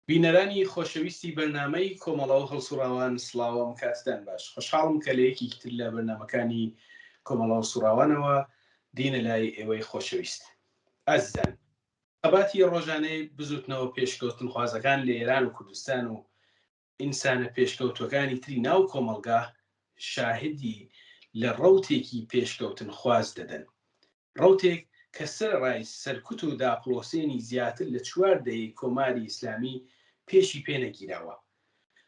بینەرانی خۆشەویستی بەرنامەی کۆمەڵە و هەڵسوڕاوان سڵاوم کاتتان باش خۆشحاڵم کە لە یەکێکی تر لە بەرنامەکانی کۆمەڵە هەڵسوڕاوانەوە دینە لای ئێوەی خۆشەویست ئازیزان خەباتی ڕۆژانەی بزوتنەوە پێشکەوتنخوازەکان لە ئێران و کوردستان و ئینسانە پێشکەوتوەکانی تری ناو کۆمەڵگا شاهدی لە ڕەوتێکی پێشکەوتنخواز دەدەن. ڕەوتێک کە سەرەڕای سەرکوت و داپڵۆسێنی زیاتر لە چوار دەیەی کۆماری ئیسلامی پێشی پێ نەگیراوە.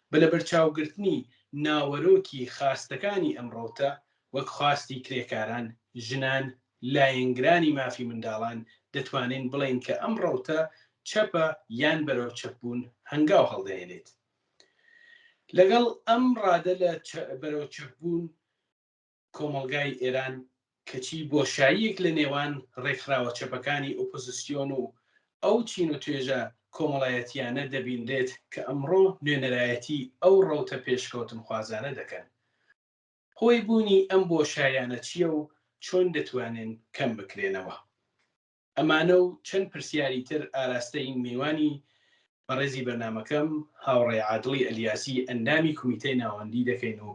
بە لەبەرچاوگرتنی ناوەرۆکی خاستەکانی ئەم ڕەوتە وەک خواستی کرێکاران، ژنان، لایەنگرانی مافی منداڵان، دەتوانین بڵێین کە ئەم ڕەوتە چەپە یان بەرەو چەپبوون هەنگاو هەڵدەێنێت. لەگەڵ ئەم ڕادە لە بەرەو چەپبوون کۆمەڵگای ئێران کەچی بۆشاییەک لە نێوان ڕێکخراوە چەپەکانی ئۆپۆزسیۆن و ئەو چین و توێژە کۆمەڵایەتییانە دەبینرێت کە ئەمڕۆ نوێنەرایەتی ئەو ڕەوتە پێشکەوتنخوازانە دەکەن. هۆی بوونی ئەم بۆشایانە چییە و چۆن دەتوانن کەم بکرێنەوە؟ ئەمانە و چەند پرسیاری تر ئاراستەی میوانی بەڕێزی بەرنامەکەم هاوڕێ عادڵی ئەلیاسی ئەندامی کومیتەی ناوەندی دەکەین و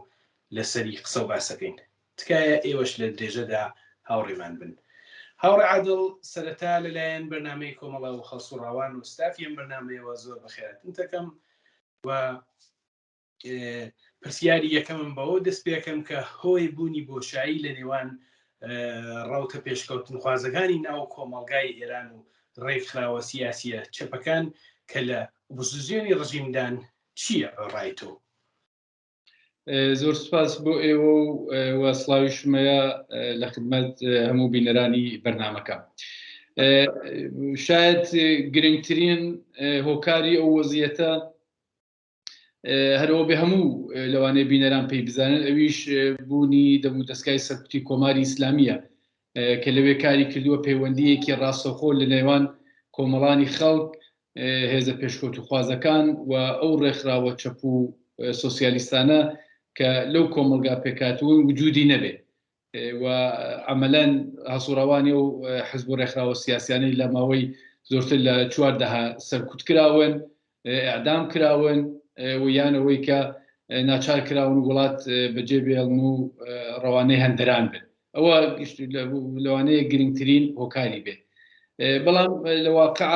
لەسەری قسە و باسەکەین. تکایە ئێوەش لە درێژەدا هاوڕێمان بن. هاوڕێ عادڵ سەرەتا لەلایەن بەرنامەی کۆمەڵە و هەڵسوڕاوان و ستافی ئەم بەرنامەیەوە زۆر بەخێراتنت دەکەم و پرسیاری یەکەمم بەوە دەست پێکەم کە هۆی بوونی بۆشایی لە نێوان ڕەوتە پێشکەوتنخوازەکانی ناو کۆمەڵگای ئێران و ڕێکخراوە سیاسیە چەپەکان کە لە ئۆپۆزیسیۆنی ڕژیمدان چییە بە ڕای تۆ؟ زۆر سپاس بۆ ئێوە و سڵاوی شمەیە لە خدمەت هەموو بینەرانی بەرنمەکە. شاید گرنگترین هۆکاری ئەو وەزیەتە هەرەوە بێ هەموو لەوانەیە بینەران پێی بزانن ئەویش بوونی دەم و دەستگای سەرکوتی کۆماری ئیسلامیە کە لەوێ کاری کردووە پەیوەندیەکی ڕاستەوخۆ لە نێوان کۆمەڵانی خەڵک هێزە پێشکەوتوخوازەکان و ئەو ڕێکخراوە چەپ و سۆسیالیستانە کە لەو کۆمەڵگا پێکاتون وجودی نەبێ و عەمەلەن هەڵسوڕاوانی ئەو حزب و ڕێکخراوە سیاسیانەی لە ماوەی زۆرتر لە چوار دەها سەرکوت کراون، ئیعدام کراون و یان ئەوەی کە ناچار کراون وڵات بەجێ بێڵن و ڕەوانەی هەندەران بن. ئەوە لەوانەیە گرنگترین هۆکاری بێت. بەڵام لە واقع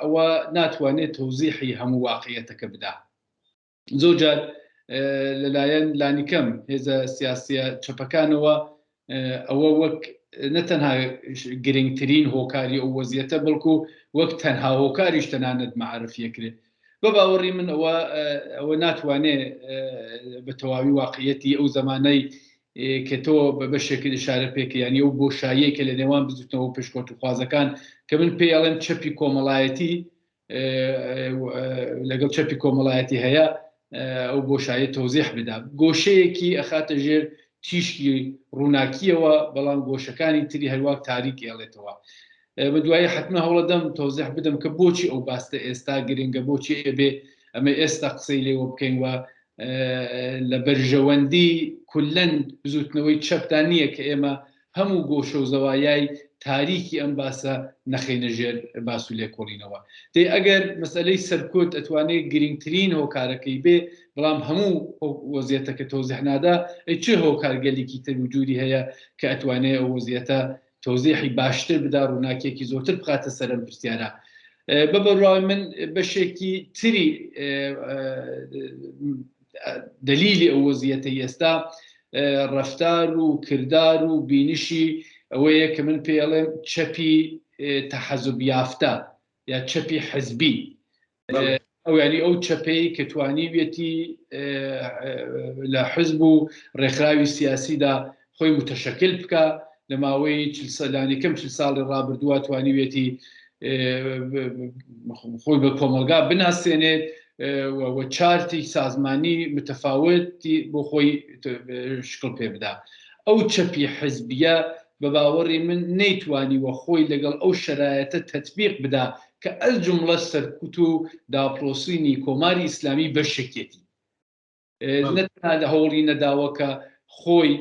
ئەوە ناتوانێت تەوزیحی هەموو واقعیەتەکە بدا. زۆر جار لەلایەن لانیکەم هێزە سیاسیە چەپەکانەوە ئەوە وەک نەتەنها گرنگترین هۆکاری ئەو وەزیەتە بەڵکو وەک تەنها هۆکاریش تەنانەت معرفیەکرێت بە باوەڕی من ئەوە ئەوە ناتوانێ بە تەواوی واقعەتی ئەو زمانەی کە تۆ بە بەشێک ئشارە پێکە ینی ئەو بۆشاییە کە لە نێوان بزوتنەوە پێشکەوتوخوازەکان کە من پێی ئەڵێم چەپی کۆمەڵایەتی لەگەڵ چەپی کۆمەڵایەتی هەیە ئەو بۆشایی تۆزیح بدا گۆشەیەکی ئەخاتە ژێر تیشکی ڕووناکیەوە بەڵام گۆشەکانی تری هەرواک تاریک ئێڵێتەوە بە دوایی حتممە هەوڵەدەم تۆزیح بدەم کە بۆچی ئەو باستە ئێستا گرنگە بۆچی ئەبێ ئەمە ئێستا قسەی لێوە بکەین و لە بەرژەوەندی کولەن بزوتنەوەی چەپدا نییە کە ئێمە هەموو گۆشە و زەوایای تاریکی ئەم باسە نەخەینە ژێر باس و لێکۆڵینەوە. دەی ئەگەر مەسەلەی سەرکوت ئەتوانێ گرینگترین هۆکارەکەی بێ، بەڵام هەموو وەزیەتەکە تەوزیح نادا، ئەی چ هۆکارگەلێکی تر وجوودی هەیە کە ئەتوانێ ئەو وەزیەتە تەوزیحی باشتر بدا، ڕووناکیەکی زۆرتر بخاتە سەر ئەم پرسیارە؟ بە بڕوای من بەشێکی تری دەلیلی ئەو وەزیەتەی ئێستا ڕەفتار و کردار و بینشی ئەوەیە کە من پێی ئەڵێم چەپی تەحەزوب یافتە یا چەپی حزبی ئەو ینی ئەو چەپەی کە توانیویەتی لە حزب و ڕێکخراوی سیاسیدا خۆی متەشەکل بکە لە ماوەی لانیکەم چل ساڵی ڕابردووە توانیویەتی خۆی بە کۆمەڵگا بناسێنێت و چارتی سازمانی متەفاوتی بۆ خۆی شکڵ پێ بدا ئەو چەپی حزبیە بە باوەڕی من نەیتوانیوە خۆی لەگەڵ ئەو شەرایەتە تەتبیق بدا کە ئەلجومڵە سەرکوت و داپڵۆسینی کۆماری ئیسلامی بەشێکێتی نەتەنها لە هەوڵی نەداوە کە خۆی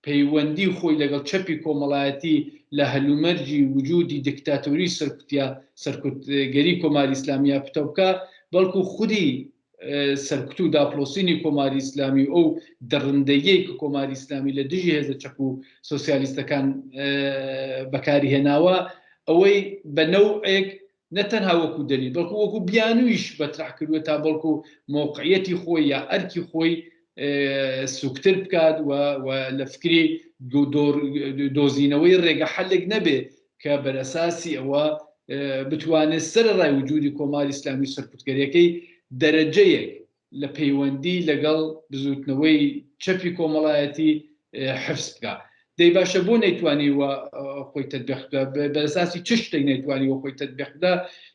پەیوەندی خۆی لەگەڵ چەپی کۆمەڵایەتی لە هەلومەرجی وجودی دیکتاتۆری سەرکوتیا سەرکوتگەری کۆماری ئیسلامیا پتەو بکا. بەڵکو خودی سەرکوت و داپڵۆسینی کۆماری ئیسلامی و ئەو دڕندەییەی کە کۆماری ئیسلامی لە دژی هێزە چەپ و سۆسیالیستەکان بەکاری هێناوە، ئەوەی بە نەوعێک نە تەنها وەکو دەلیل بەڵکو وەکو بیانوویش بەترح کردووە تا بەڵکو مەوقعیەتی خۆی یا ئەرکی خۆی سوکتر بکات و لە فکری دۆزینەوەی ڕێگە حەلێک نەبێ کە بەرئەساسی ئەوە بتوانێت سەرەڕای وجودی کۆماری ئیسلامی و سەرکوتگەریەکەی دەرەجەیەک لە پەیوەندی لەگەڵ بزووتنەوەی چەپی کۆمەڵایەتی حفز بکا. دەی باشە بۆ نەیتوانیوە خۆی تەتبیق بکا؟ بەرئەساسی چ شتێک نەیتوانیوە خۆی تەتبیق بکا؟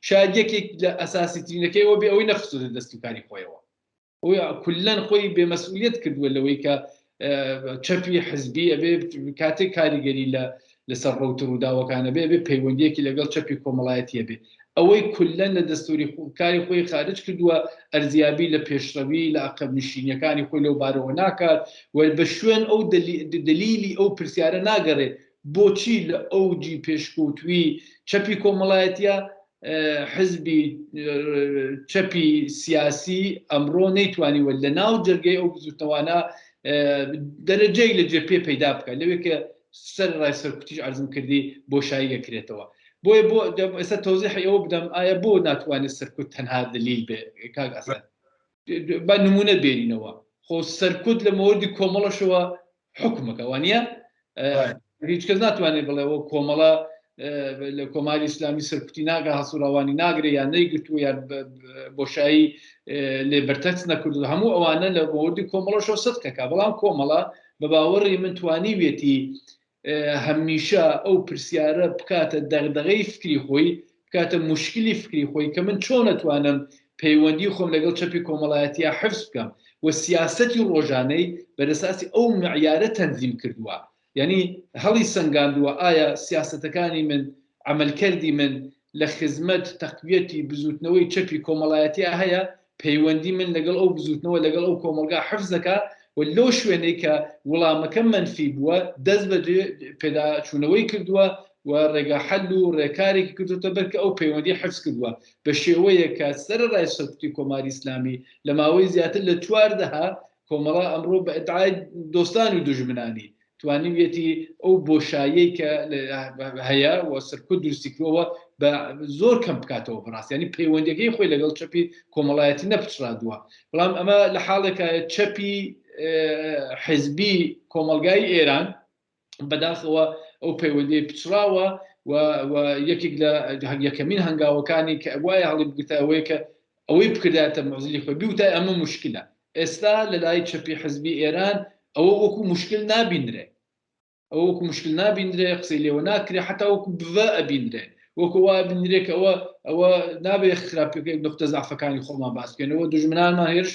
شاید یەکێک لە ئەساسیترینەکەی ئەوە بێ ئەوەی نەخستۆتە دەست و کاری خۆیەوە. ئەوەی کولەن خۆی بێمەسئولیت کردووە لەوەی کە چەپی حزبی ئەبێ کاتێک کاریگەری لە لەسەر ڕەوت ڕووداوەکانە بێ بێ پەیوەندیەکی لەگەڵ چەپی کۆمەڵایەتیە بێ ئەوەی کولەن لە دەستوری کاری خۆی خارج کردووە ئەرزیابی لە پێشڕەوی لە عەقەب نشینیەکانی خۆی لەو بارەوە ناکات و بە شوێن ئەو دەلیلی ئەو پرسیارە ناگەڕێ بۆچی لە ئەوجی پێشکەوتوی چەپی کۆمەڵایەتیە حزبی چەپی سیاسی ئەمڕۆ نەیتوانیوە لە ناو جەرگەی ئەو بزوتنەوانە دەرەجەی لە جێ پێ پەیدا بکە لەوێ کە سەر ڕای سەرکوتیش عەرزم کردی بۆشایی ئەکرێتەوە بۆیە بۆ ئێستا تەوزیحی ئەوە بدەم ئایا بۆ ناتوانێت سەرکوت تەنها دلیل بێ کاک ئەسەد با نمونە بێنینەوە خۆ سەرکوت لە مۆردی کۆمەڵەشەوە حکومەکە وانە هیچ کەس ناتوانێت بڵێ ئەوە کۆمەڵە لە کۆماری ئیسلامی سەرکوتی ناگە هەسوڕاوانی ناگرێ یان نەیگرتووە یان بۆشایی لێ بەرتەچ نەکردو هەموو ئەوانە لە مۆردی کۆمەڵەشەوە سەدقەکە بەڵام کۆمەڵە بە باوەڕی من توانیویەتی هەمیشە ئەو پرسیارە بکاتە دەغدەغەی فکری خۆی، بکاتە موشکلی فکری خۆی کە من چۆن ئەتوانم پەیوەندی خۆم لەگەڵ چەپی کۆمەڵایەتیا حفز بکەم و سیاسەتی ڕۆژانەی بەرەساسی ئەو معیارە تەنزیم کردووە یانی هەڵی سەنگاندووە ئایا سیاسەتەکانی من عەمەلکەردی من لە خزمەت تەقویەتی بزووتنەوەی چەپی کۆمەڵایەتیا هەیە، پەیوەندی من لەگەڵ ئەو بزووتنەوە لەگەڵ ئەو کۆمەڵگا حفز دەکا و لەو شوێنەی کە وڵامەکە مەنفی بووە دەست بە پێداچوونەوەی کردووە و ڕێگا حەل و ڕێکارێکی کردوتە بەر کە ئەو پەیوەندی حفز کردووە بە شێوەیەک کە سەرەڕای سەرکوتی کۆماری ئیسلامی لە ماوەی زیاتر لە چوار دەهە کۆمەڵە ئەمڕۆ بە ئیدعای دۆستان و دوژمنانی توانیویەتی ئەو بۆشاییەی کە هەیە و سەرکوت دروستی کردووە بە زۆر کەم بکاتەوە بەڕاستی یانی پەیوەندیەکەی خۆی لەگەڵ چەپی کۆمەڵایەتی نەپچڕاندووە بەڵام ئەمە لە حاڵێکایە چەپی حزبی کۆمەڵگای ئێران بەداخەوە ئەو پەیوەندی پچڕاوە و یەکێک لە یەکەمین هەنگاوەکانی کە وایە هەڵی بگرتە ئەوەیە کە ئەوەی بکردایەتە معزلی خۆی بیوتای ئەمە مشکلە ئێستا لە لای چەپی حزبی ئێران ئەوە وەکو مشکل نابینرێ ئەوە وەکو مشکل نابینرێ قسەی لێوە ناکرێ حتا وەکو بڤە ئەبینرێ وەکو وا بینرێ کە ئەوە ئەوە نابێ خراپەکەی نقطە زعفەکانی خۆمان باس بکەینەوە دوژمنانمان هێرش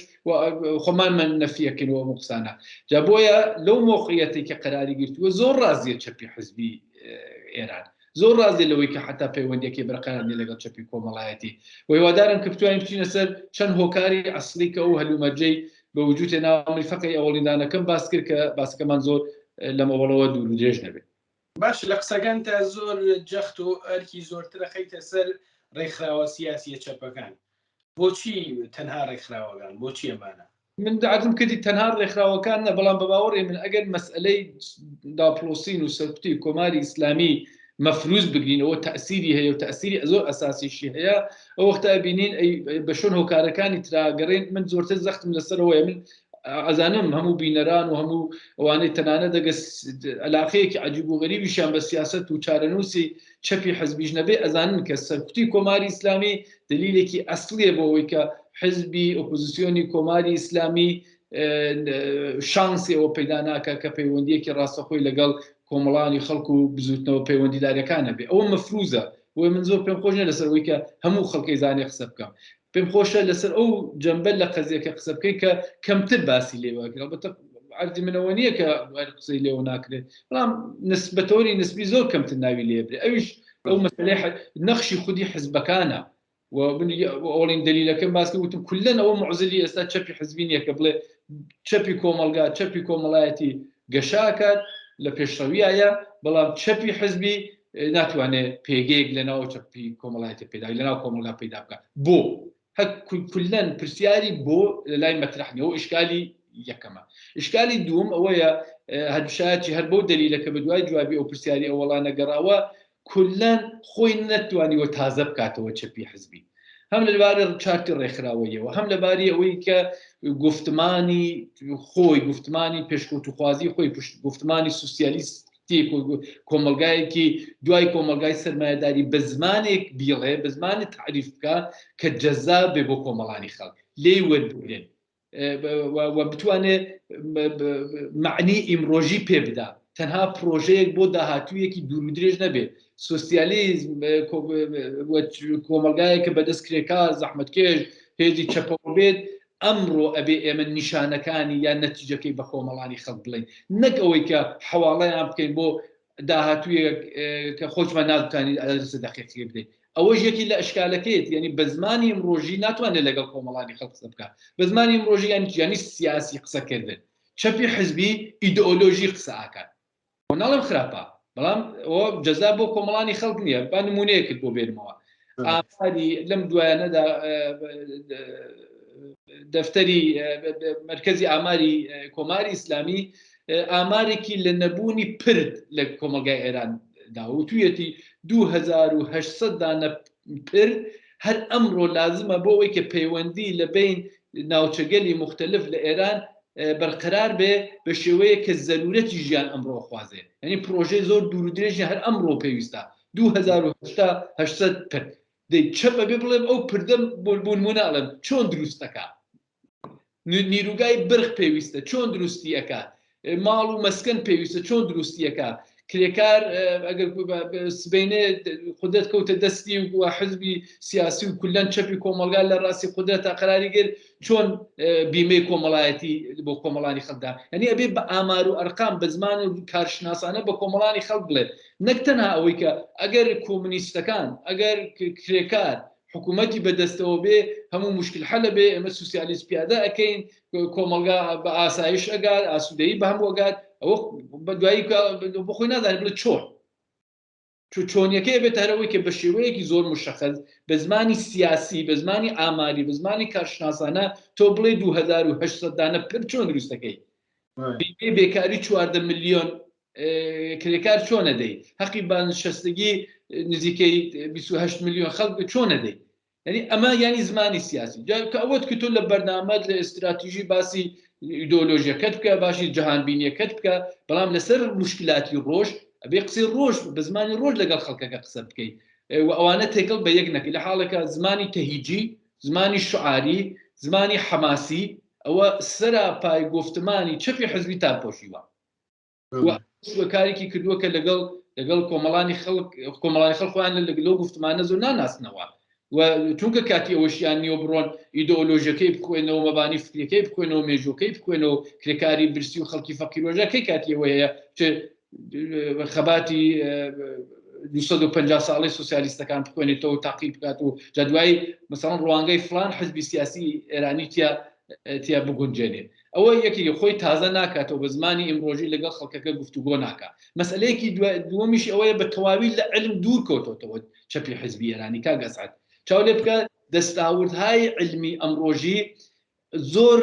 خۆمان من نەفیەکەینەوە ئەم قسانە جا بۆیە لەو مۆقعیەتێک کە قەراری گرتووە زۆر ڕازیە چەپی حزبی ئێران زۆر ڕازیە لەوەی کە حتا پەیوەندیەکەی بەرقەرار نیە لەگەڵ چەپی کۆمەڵایەتی و هیوادارم کە بتوانین بچینە سەر چەند هۆکاری ئەسڵی کە ئەو هەلومەرجەی بە وجود هێناوە من فەقەی ئەوەڵیندانەکەم باس کرد کە باسەکەمان زۆر لەمەوەڵەوە دوور و درێژ نەبێت. باش لە قسەکانتا زۆر جەخت و ئەرکی زۆرتر ئەخەیتە سەر ڕێکخراوە سیاسیە چەپەکان بۆچی تەنها ڕێکخراوەکان بۆچی ئەمانە؟ من عەرزم کردی تەنها ڕێکخراوەکان نە بەڵام بە باوەڕی من ئەگەر مەسئلەی داپڵۆسین و سەرکوتی کۆماری ئیسلامی مەفروز بگرین ئەوە تەئسیری هەیە و تەئسیری زۆر ئەساسیشی هەیە ئەو وەختە ئەبینین ئەی بە شوێن هۆکارەکانی تراگەڕێن من زۆرتر زەختم لەسەرەوەیە من ئەزانم هەموو بینەران و هەموو ئەوانەی تەنانەت دەگە علاقەیەکی عجیب و غەریبیشیان بە سیاست و چارەنووسی چەپی حزبیش نەبێ ئەزانن کە سەرکوتی کۆماری ئیسلامی دلیلێکی ئەسڵیە بۆ ئەوەی کە حزبی ئۆپۆزیسیۆنی کۆماری ئیسلامی شانسی ئەوە پەیدا ناکە کە پەیوەندیەکی ڕاستەخۆی لەگەڵ کۆمەڵانی خەڵک و بزوتنەوە پەیوەندیدارەکان هەبێ ئەوە مەفروزە بۆیە من زۆر پێم خۆش نیە لەسەر ئەوەی کە هەموو خەڵکی زانێ قسە بکەم پێم خۆشە لەسەر ئەو جەنبە لە قەزیەکە قسە بکەین کە کەمتر باسی لێوە کرد ئەڵبەتە عەرزی منەوە نییە کە قسەی لێوە ناکرێت بەڵام نسبەتەوەری نسبی زۆر کەمتر ناوی لێبرێ ئەویش ئەو مەسەلەی نەخشی خودی حزبەکانە و من ئەوڵین دەلیلەکەم باس کرد وتم کولەن ئەوە معزلی ئێستا چەپی حزبی نییە کە بڵێ چەپی کۆمەڵگا چەپی کۆمەڵایەتی گەشاکات لە پێشڕەویایە بەڵام چەپی حزبی ناتوانێت پێگەیەک لە ناو چەپی کۆمەڵایەتی پێدا لە ناو کۆمەڵگا پەیدا بکات بۆ؟ هەر کولەن پرسیاری بۆ لە لای مەترح نیە. ئەوە ئیشکالی یەکەمە. ئیشکالی دووەم ئەوەیە هەرشایەتی هەر بەو دەلیلە کە بەدوای جوابی ئەو پرسیاری ئەوەڵا نەگەڕاوە، کولەن خۆی نەتوانیوە تازە بکاتەوە چەپی حزبی، هەم لە باری چارتی ڕێکخراوەیەوە، هەم لە باری ئەوەی کە گوفتمانی خۆی، گوفتمانی پێشکەوتوخوازی خۆی، گوفتمانی سوسیالیستی کۆمەڵگایەکی دوای کۆمەڵگای سەرمایەداری بە زمانێک بیڵێ، بە زمانی تەعریف بکا کە جەزاب بێ بۆ کۆمەڵانی خەڵک، لێی وەربگرن و بتوانێ مەعنی ئیمڕۆژی پێ بدا، تەنها پرۆژەیەک بۆ داهاتوویەکی دوور و درێژ نەبێت. سۆسیالیزم کۆمەڵگایەک کە بەدەست کرێکار، زەحمەتکێش، هێزی چەپەوە بێت، ئەمڕۆ ئەبێ ئێمە نیشانەکانی یان نەتیجەکەی بە کۆمەڵانی خەڵک بڵێین، نەک ئەوەی کە حەواڵەیان بکەین بۆ داهاتوویەک کە خۆشمان ناتوانین ئەدرسە دەقیقی بدەین. ئەوەش یەکی لە ئەشکالەکەیەتی، یعنی بە زمانی ئیمڕۆژی ناتوانێت لەگەڵ کۆمەڵانی خەڵک قسە بکات. بە زمانی ئیمڕۆژی یعنی چی؟ یعنی سیاسی قسەکردن. چەپی حزبی ئیدئۆلۆژی قسە ئاکات. خۆ ناڵێم خراپە، بەڵام ئەوە جەزا بۆ کۆمەڵانی خەڵک نییە. با نمونەیەکت بۆ بێنمەوە. ئاماری لەم دوایانەدا دەفتەری مەرکەزی ئاماری کۆماری ئیسلامی ئامارێکی لە نەبوونی پرد لە کۆمەڵگای ئێران دا وتویەتی 2800 دانە پرد هەر ئەمڕۆ لازمە بۆ ئەوەی کە پەیوەندی لە بین ناوچەگەلی مختلف لە ئێران بەرقەرار بێ بە شێوەیەک کە زەرورەتی ژیان ئەمڕۆ خوازێ. یعنی پرۆژەی زۆر دوور و درێژی هەر ئەمڕۆ پێویستە 2800 پرد. دەی چەپ ئەبێ بڵێم ئەو پردەم بۆ نمونە ئەڵێم چۆن دروست ئەکا؟ نیروگای برق پێویستە چۆن دروستی ئەکا؟ ماڵ و مەسکەن پێویستە چۆن دروستی ئەکا؟ کرێکار ئەگەر سبەینێ قودرەت کەوتە دەستی و حزبی سیاسی و کولەن چەپی کۆمەڵگا لە ڕاستی قودرەتە قەراری گرت چۆن بیمەی کۆمەڵایەتی بۆ کۆمەڵانی خەڵکدا، یعنی ئەبێ بە ئامار و ئەرقام بە زمان و کارشناسانە بە کۆمەڵانی خەڵک بڵێت، نەک تەنها ئەوەی کە ئەگەر کۆمونیستەکان ئەگەر کرێکار حکوومەتی بەدەستەوە بێ هەموو مشکل حەلە بێ، ئێمە سوسیالیست پیادە ئەکەین، کۆمەڵگا بە ئاسایش ئەگات، ئاسوودەیی بە هەموو ئەگات. ئەوە بە دوایی بۆ خۆی نازانێت بڵێ چۆن. چۆنیەکەی بێتە هەر ئەوەی کە بە شێوەیەکی زۆر مشەخەس بە زمانی سیاسی، بە زمانی ئاماری، بە زمانی کارشناسانە تۆ بڵێ 2800 دانە پرد چۆن دروست دەکەی؟ بیمەی بێکاری 14 ملیۆن کرێکار چۆن ئەدەی؟ هەقی بازنشەستگی نزیکەی 28 ملیۆن خەڵک چۆن ئەدەی؟ یعنی ئەمە یعنی زمانی سیاسی. جا کە ئەوەت کە تۆ لە بەرنامەت لە ئێستراتیژی باسی ئیدۆلۆژیەکەت بکە، باشی جەهانبینیەکەت بکە، بەڵام لەسەر مشکلاتی ڕۆژ ئەبێ قسەی ڕۆژ بە زمانی ڕۆژ لەگەڵ خەڵکەکە قسە بکەیت و ئەوانە تێکەڵ بە یەک نەکەی. لە حاڵێکە زمانی تەهیجی، زمانی شعاری، زمانی حەماسی ئەوە سەراپای گفتمانی چەپی حزبی تاپۆشیوە و کارێکی کردووە کە لەگەڵ لەگەڵ کۆمەڵانی خەڵک کۆمەڵانی خەڵک خۆیان لە لەگەڵ گفتمانە زۆر ناناسنەوە و چونکە کاتی ئەوەشیان نیوە بڕۆن ئیدۆلۆژیەکەی بخوێنەوە، مەبانی فکریەکەی بخوێنەوە، مێژوەکەی بخوێنەوە، کرێکاری برسی و خەڵکی فەقیرۆژەکەی کاتی ئەوە هەیە چ خەباتی 250 ساڵی سوسیالیستەکان بخوێنێتەوە و تاقی بکات و جا دوایی مەسەڵەن ڕوانگەی فلان حزبی سیاسی ئێرانی تیا تیا بگونجێنێ. ئەوە یەکێکی خۆی تازە ناکاتەوە، بە زمانی ئیمڕۆژی لەگەڵ خەڵکەکە گفتوگۆ ناکا. مەسئلەیەکی دووەمیش ئەوەیە بە تەواوی لە علم دوور کەوتۆتەوە چەپی حزبی ئێرانی. کاک ئەسعەد چاو لێ بکە، دەستاوردهای علمی ئەمڕۆژی زۆر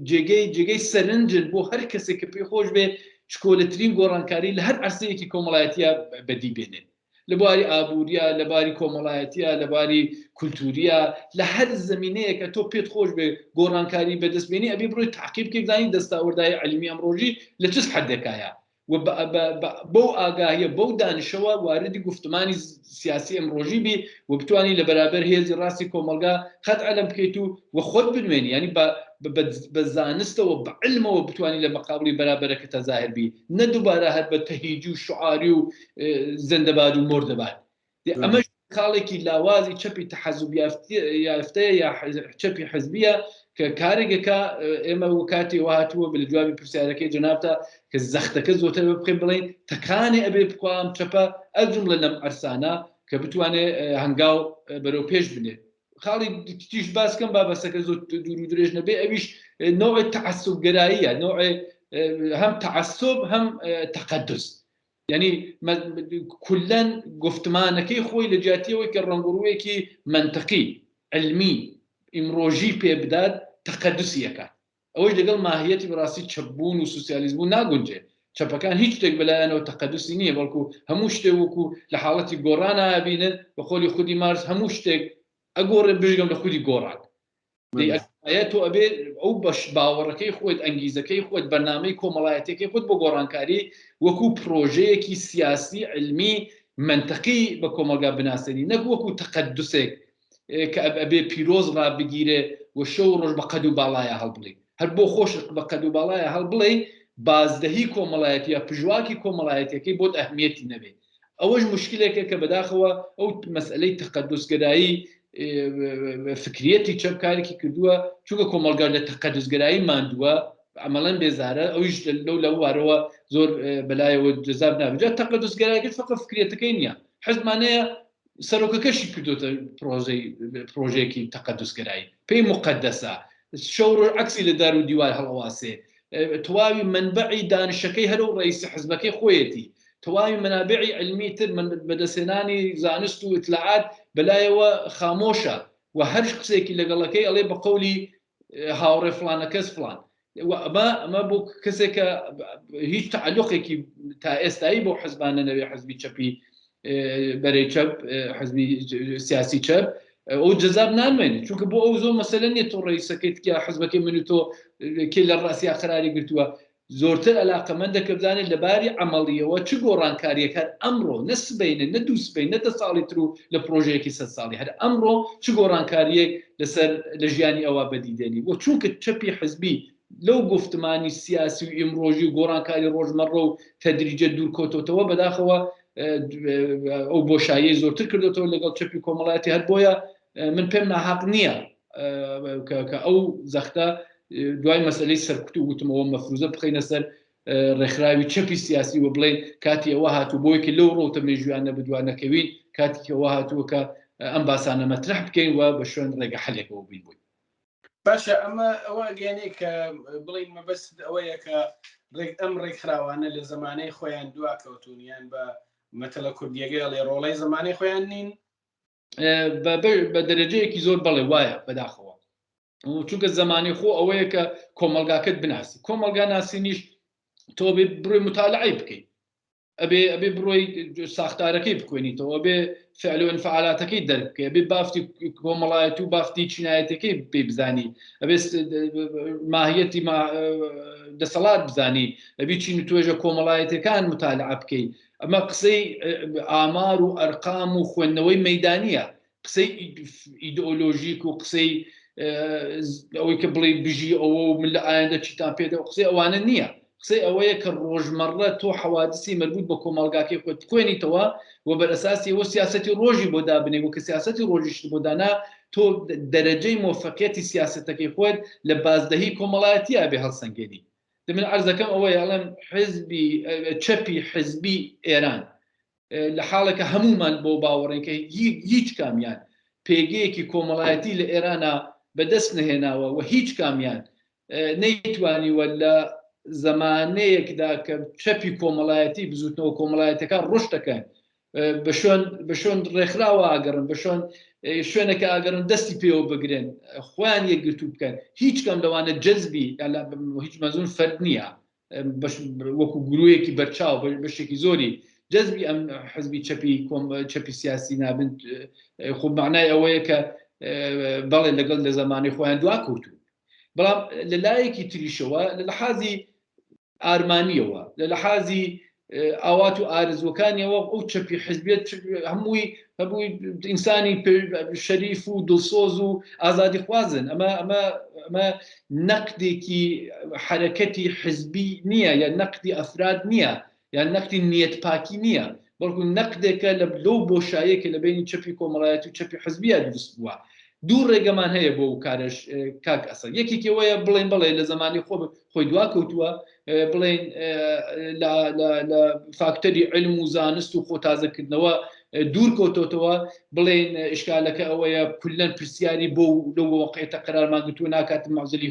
جێگەی جێگەی سەرنجن بۆ هەر کەسێک کە پێی خۆش بێ چکۆلەترین گۆڕانکاری لە هەر عەرسەیەکی کۆمەڵایەتیە بەدی بێنێت، لە بواری ئابووریە، لە باری کۆمەڵایەتیە، لە باری کولتوریە، لە هەر زمینەیەکە تۆ پێت خۆش بێ گۆڕانکاری بەدەست بێنی ئەبێ بڕۆی تاقی بکەی بزانی دەستاوردای عیلمی ئەمڕۆژی لە چ حدێکایە و بەو ئاگاهیە بەو دانشەوە واردی گفتمانی سیاسی ئەمڕۆژی بی و بتوانی لە بەرابەر هێزی ڕاستی کۆمەڵگا قەت عەلەم بکەیت و و خۆت بنوێنی، یعنی بە زانستەوە بە علمەوە بتوانی لە مەقابلی بەرابەرەکەتە زاهر بی، نە دووبارە هەر بە تەهیج و شعاری و زەندەباد و مۆردەباد. ئەمەش خاڵێکی لاوازی چەپی تەحەزوب یافتەیە یا چەپی حزبیە کە کارێکەکە ئێمە و کاتی وهاتووە بە لە جوابی پرسیارەکەی جەنابتە کە زەختەکە زۆتر بخێن بڵێن تەکانێ ئەبێ بخوام چەپە ئەجملە لەم ئەرسانە کە بتوانێ هەنگاو بەرەو پێش بنێت. خاڵی تیش باسکەم با بەسەکە زۆر دوور و درێژ نەبێ، ئەویش نوع تەعەسوبگەراییە، نوع هەم تەعەسوب هەم تەقەدوس. یعنی کولەن گفتمانەکەی خۆی لە جیاتیەوەی کە ڕەنگوڕوویەکی منطقی علمی ئیمڕۆژی پێ بدات تەقەدوسی ئەکات. ئەوەش لەگەڵ ماهیەتی بەڕاستی چەپبوون و سوسیالیست بوون ناگونجێ. چەپەکان هیچ شتێک بەلایانەوە تەقەدوسی نییە، بەڵکو هەموو شتێک وەکو لە حاڵەتی گۆڕانا ئەبینن، بە قۆلی خودی مارکس هەموو شتێک ئەگۆڕێ بژگەم لە خودی گۆڕان. دەی ئەگەر تۆ ئەبێ ئەو بەش باوەڕەکەی خۆت، ئەنگیزەکەی خۆت، بەرنامەی کۆمەڵایەتیەکەی خۆت بۆ گۆڕانکاری وەکو پرۆژەیەکی سیاسی عیلمی مەنتقی بە کۆمەڵگا بناسێنی، نەک وەکو تەقەدوسێک کە ئەبێ پیرۆز ڕابگیرێ و شەو و ڕۆژ بە قەد و باڵایا هەڵبڵێی. هەر بۆ خۆشت بە قەد و باڵایا هەڵبڵێی، بازدەهی کۆمەڵایەتی یا پژواکی کۆمەڵایەتیەکەی بۆت ئەهمیەتی نەبێ. ئەوەش موشکلێکە کە بەداخەوە ئەو مەسئەلەی تەقەدوسگەرایی فکریەتی چەپ کارێکی کردووە، چونکە کۆمەڵگا لە تەقەدوسگەرایی ماندووە، عەمەڵەن بێزارە، ئەویش لەو لەو وارەوە زۆر بەلایەوە جەزاب نابێت. جا تەقەدوسگەرایەکەش فەقەت فکریەتەکەی نییە، حزبمانەیە سەرۆکەکەشی کردوتە پرۆژەی پرۆژەیەکی تەقەدوسگەرایی پێی مقدەسە شەو ڕۆژ عەکسی لە دار و دیوار هەڵەواسێ تەواوی منبعی دانشەکەی هەرو ڕئیسی حزبەکەی خۆیەتی تەواوی منابعی علمی تر من بەدەستهێنانی زانست و ئیتلاعات بەلایەوە خامۆشە و هەر قسێکی لەگەڵەکەی ئەڵێ بە قەولی هاوڕێ فلانە کەس فلان و ئەمە ئەمە بۆ کەسێکە هیچ تعلقێکی تا ئێستایی بۆ حزبانە نەوێ حزبی چەپی بەرەی چەپ حزبی سیاسی چەپ ئەو جەزاب نامێنێت چونکە بۆ ئەو زۆر مەسەلە نییە تۆ ڕئیسەکەی تکیا حزبەکەی من و تۆ کێ لە ڕاسیا قەراری گرتووە زۆرتر ئەلاقەمەندە کە بزانێت لە باری عەمەڵییەوە چ گۆڕانکارییەک هەر ئەمڕۆ، نە سبەینێ، نە دووسبەی، نە دە ساڵی تر و لە پڕۆژەیەکی سەد ساڵی، هەر ئەمڕۆ چ گۆڕانکارییەک لەسەر لە ژیانی ئەوا بەدی دێنی و چونکە چەپی حزبی لەو گوفتمانی سیاسی و ئیمڕۆژی و گۆڕانکاری ڕۆژمەڕە و تەدریجە دوور کەوتۆتەوە بەداخەوە ئەو بۆشاییەی زۆرتر کردۆتەوە لەگەڵ چەپی کۆمەڵایەتی هەر بۆیە من پێم ناهەق نییە کە ئەو زەختە دوای مەسلەی سەرکوت و وتمەوە مەفروزە بخینە سەر ڕێکخراوی چەپی سیاسی و بڵێن کاتی ئەوە هاتوو بۆیکە لەو ڕەوتە مێژویانە بدووا نەکەوین کاتی ئەوە هاتووە کە ئەم باسانە مەترح بکەین و بە شوێن ڕێگە حەلێکەوە بین بووی. باشە ئەمە ئەوە گەێنێ کە بڵین مەبەست ئەوەیە کە ڕێک ئەم ڕێکخراوانە لە زمانەی خۆیان دوا کەوتون یان بە مەتەلە کوردیەکەی ئەڵێ ڕۆڵەی زمانەی خۆیان نین؟ بە دەرەجەیەکی زۆر بەڵێ وایە بەداخەوە چونکە زمانی خۆ ئەوەیە کە کۆمەلگاکەت بناسی کۆمەلگا ناسینیش تۆ بێ بڕۆی متالعی بکەیت ئەبێ ئەبێ بڕۆی ساختارەکەی بخوێنیتەوە ئەبێ فعل و انفعالاتەکەی دەربکەی ئەبێ بافتی کۆمەڵایەتی و بافتی چینایەتەکەی پێ بزانی ئەبێ ماهیەتی دەسەڵات بزانی ئەبی چین و توێژە کۆمەڵایەتەکان متالعە بکەی ئەمە قسەی ئامار و ئەرقام و خوێندنەوەی مەدانیە قسەی ئیدۆلۆژیک و قسەی ئەوەی کە بڵێ بژی ئەوە و من لە ئایندە چیتان پێدە و قسەی ئەوانە نییە قسەی ئەوەیە کە ڕۆژمەڕە تۆ حەوادسی مربوط بە کۆمەڵگاکەی خۆت بخوێنیتەوە و بەرئەساسی ئەوە سیاسەتی ڕۆژی بۆ دابنێ و کە سیاسەتی ڕۆژیشت بۆ دانا تۆ دەرەجەی مۆفەقیەتی سیاسەتەکەی خۆت لە بازدەهی کۆمەڵایەتییا بێ هەڵسەنگێنی من عەرزەکەم ئەوەیە ئەڵێم حزبی چەپی حزبی ئێران لە حاڵێکە هەمومان بۆ باوەڕین کە هیچ کامیان پێگەیەکی کۆمەڵایەتی لە ئێرانە بەدەست نەهێناوە و هیچ کامیان نەیتوانیوە لە زمانەیەکدا کە چەپی کۆمەڵایەتی بزوتنەوە کۆمەڵایەتەکان ڕشت دەکەن بە شوێن بە شوێن ڕێکخراوە ئاگەڕن بە شوێن شوێنەکە ئاگەڕن دەستی پێوە بگرن خۆیان یەکگرتوو بکەن هیچ کام لەوانە جەزبی هیچ مەزون فەرد نییە وەکو گروهێکی بەرچاو بەشێکی زۆری جەزبی ئەم حزبی چەپی چەپی سیاسی نابن خۆ معنای ئەوەیە کە بەڵێ لەگەڵ لە زمانی خۆیان دوا کەوتون بەڵام لە لایەکی تریشەوە لە لەحازی ئارمانیەوە لە لەحازی ئاوات و ئارزوەکانیەوە ئەو چەپی حزبێت هەمووی هەبووی ئینسانی شەریف و دڵسۆز و ئازادی خوازن ئەمە ئەمە ئەمە نەقدێکی حرەکەتی حزبی نییە یا نەقدی ئەفراد نییە یان نەقدی نیەت پاکی نییە بەڵکو نەقدێکە لە لەو بۆشاییە کە لە بینی چەپی کۆمەڵایەتی و چەپی حزبیە دروست بووە دوو ڕێگەمان هەیە بۆ ئەو کارەش کاک ئەسەر یەکێکی ئەوەیە بڵێن بەڵێ لە زمانی خۆ خۆی دوا کەوتووە بڵێن لە فاکتەری علم و زانست و خۆ تازەکردنەوە دوور کەوتۆتەوە بڵێن ئشکالەکە ئەوەیە کولەن پرسیاری بۆ لەو وەقعێتە قەرارمان گرتووە ناکات معزلی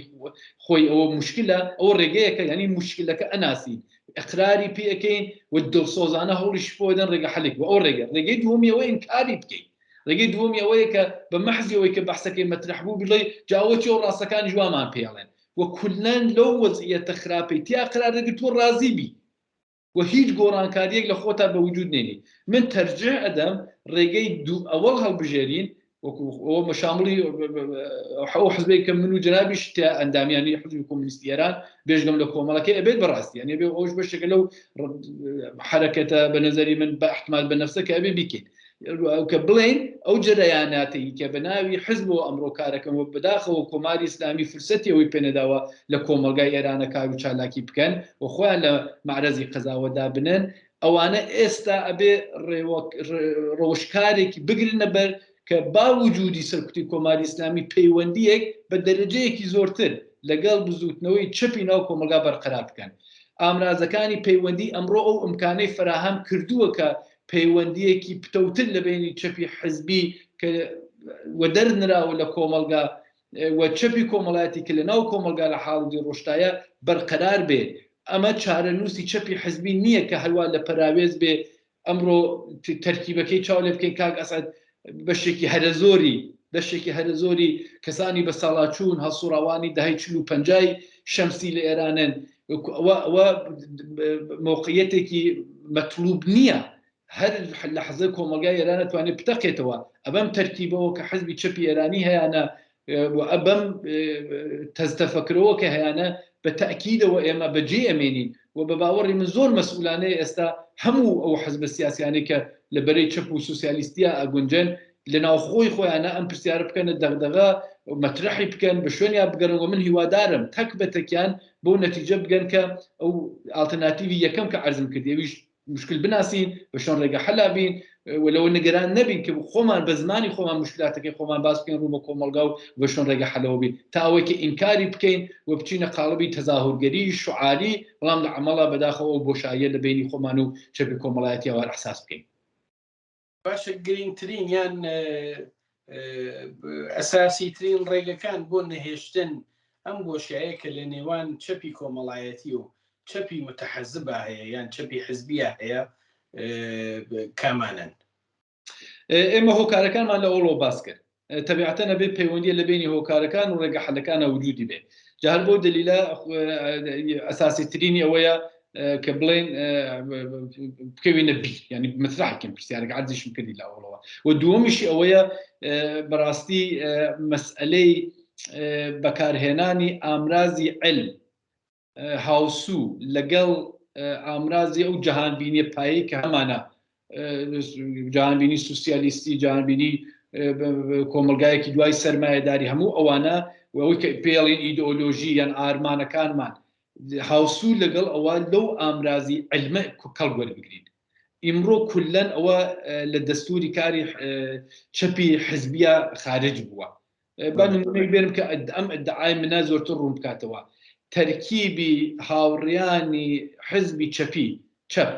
خۆی ئەوە مشکلە ئەوە ڕێگەیەکە یعنی مشکلەکە ئەناسین ئەقراری پێ ئەکەین و دڵسۆزانە هەوڵیش بۆ دەن ڕێگە حەلێک بۆ ئەو ڕێگە ڕێگەی دووەمی ئەوە ئینکاری بکەین. ڕێگەی دووەمی ئەوەیە کە بە مەحزی ئەوەی کە بەحسەکەی مەترەح بوو بڵێ جا ئەوە چیە و ڕاستەکانیش وامان پێ ئەڵێن و کوللەن لەو وەزعیەتە خراپەی تیا قەرار دەگرت تۆ ڕازی بی و هیچ گۆڕانکاریەک لە خۆتا بە وجود نێنی. من تەرجیح ئەدەم ڕێگەی دوو ئەوەڵ هەڵبژێرین وەکو ئەوە مەشامڵی ئەو حزبێک کە من و جەنابیش تیا ئەندامیانی حزبی کۆمۆنیستی ئێران بێژگەم لە کۆمەڵەکەی ئەبێت بەڕاستی یانی ئەبێ ئەوش بەشێکە لەو حەرەکەتە بە نەزەری من بە احتمال بە نەفسە کە ئەبێ بیکەین کە بڵێین ئەو جەرەیاناتەی کە بە ناوی حزبەوە ئەمڕۆ کارەکەن و بەداخەوە کۆماری ئیسلامی فرسەتی ئەوەی پێنەداوە لە کۆمەڵگای ئێرانە کار و چالاکی بکەن و خۆیان لە مەعرەزی قەزاوەدا بنێن ئەوانە ئێستا ئەبێ ڕەوشکارێکی بگرنە بەر کە با وجودی سەرکوتی کۆماری ئیسلامی پەیوەندیەک بە دەرەجەیەکی زۆرتر لەگەڵ بزووتنەوەی چەپی ناو کۆمەڵگا بەرقەرار بکەن. ئامرازەکانی پەیوەندی ئەمڕۆ ئەو ئیمکانەی فەراهەم کردووە کە پەیوەندیەکی پتەوتر لە بەینی چەپی حزبی کە وەدەر نراوە لە کۆمەڵگا و چەپی کۆمەڵایەتی کە لە ناو کۆمەڵگا لە حاڵی ڕۆشتایە بەرقەرار بێ. ئەمە چارەنووسی چەپی حزبی نییە کە هەروا لە پەراوێز بێ ئەمڕۆ تەرکیبەکەی چاو لێ بکەین کاک ئەسعەد بەشێکی هەرە زۆری بەشێکی هەرە زۆری کەسانی بە ساڵاچوون هەڵسوڕاوانی دەهای چل و پەنجای شەمسی لە ئێرانن ئەوە مەوقعیەتێکی مەتلوب نییە هەر لەحزە کۆمەڵگای ئێران توانێت بتەقێتەوە ئەبەم تەرکیبەوە کە حزبی چەپی ئێرانی هەیانە و ئەبەم تەزتەفەکرەوە کە هەیانە بە تەئکیدەوە ئێمە بەجێ ئەمێنین و بە باوەڕی من زۆر مەسئولانەیە ئێستا هەموو ئەو حزبە سیاسیانەی کە لە بەرەی چەپ و سوسیالیستیا ئەگونجێن لە ناوخۆی خۆیانە ئەم پرسیارە بکەنە دەغدەغە مەترەحی بکەن بە شوێنیا بگەڕن و من هیوادارم تەک بە تەکیان بەو نەتیجە بگەن کە ئەو ئاڵتەرناتیڤی یەکەم کە عەرزم کردی ئەویش مشکل بناسین بە شوێن ڕێگە حەلا بین و لەوە نگەران نەبین کە خۆمان بە زمانی خۆمان مشکلاتەکەی خۆمان باس بکەین ڕوو بە کۆمەڵگا و بە شوێن ڕێگە حەلەوە بین تا ئەوەی کە ئینکاری بکەین و بچینە قاڵبی تەزاهورگەری شعاری بەڵام لە عەمەڵا بەداخەوە ئەو بۆشاییە لە بەینی خۆمان و چەپی کۆمەڵایەتیەوە هەر ئەحساس بکەین. باشە گرینگترین یان ئەساسی ترین ڕێگەکان بۆ نەهێشتن ئەم بۆشایە کە لە نێوان چەپی کۆمەڵایەتی و چەپی متحەزبا هەیە یان چەپی حزبیە هەیە کامانەن؟ ئێمە هۆکارەکانمان لە ئەوڵەوە باس کرد تەبیعەتەن ئەبێ پەیوەندیە لە بینی هۆکارەکان و ڕێگە حەلەکانە وجودی بێ جا هەر بەو دەلیلە ئەساسی ترینی ئەوەیە کە بڵێن بکەوینە بیر ینی مەسرحکەم پرسیارەکە عەرزیشم کردی لە ئەوڵەوە و دووەمیشی ئەوەیە بەڕاستی مەسئلەی بەکارهێنانی ئامرازی علم هاوسوو لەگەڵ ئامرازی ئەو جەهانبینیە پایەی کە هەمانە جەهانبینی سوسیالیستی جەهانبینی کۆمەلگایەکی دوای سەرمایەداری هەموو ئەوانە و ئەوەی کە پێڵین ئیدۆلۆژی یان ئارمانەکانمان هاوسوو لەگەڵ ئەوە لەو ئامرازی علمە کەڵک وەربگرین ئیمڕۆ کولەن ئەوە لە دەستوری کاری چەپی حزبیە خارج بووە با نمونەیەک بێنم کە ئەم ئیدعای منە زۆرتر ڕوون بکاتەوە تەرکیبی هاوڕیانی حزبی چەپی چەپ